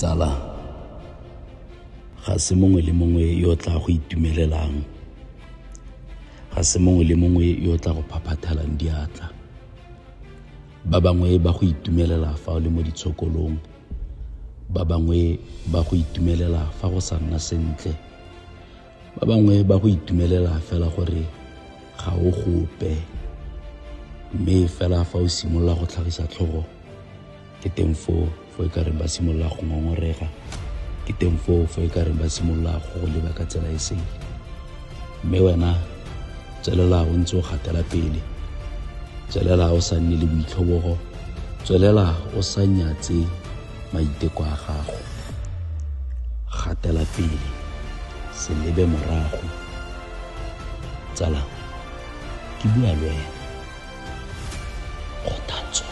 Tsala, ga se mongwe le mongwe yo o tla go itumelelang, ga se mongwe le mongwe yo o tla go phaphathelang diatla. Ba bangwe ba go itumelela fa o le mo ditshokolong, ba bangwe ba go itumelela fa go sa nna sentle, ba bangwe ba go itumelela fela gore ga o gope, mme fela fa o simolola go tlhagisa tlhogo ke teng foo fo e ka reng ba simolola go ngongorega, ke teng foo fo e ka reng ba simolola go go leba ka tsela e sele. Mme wena tswelela o ntse o gatela pele, tswelela o sa nne le boitlhobogo, tswelela o sa nyatse maiteko a gago, gatela pele, se lebe morago. Tsala, ke bua le wena. Kgothatso.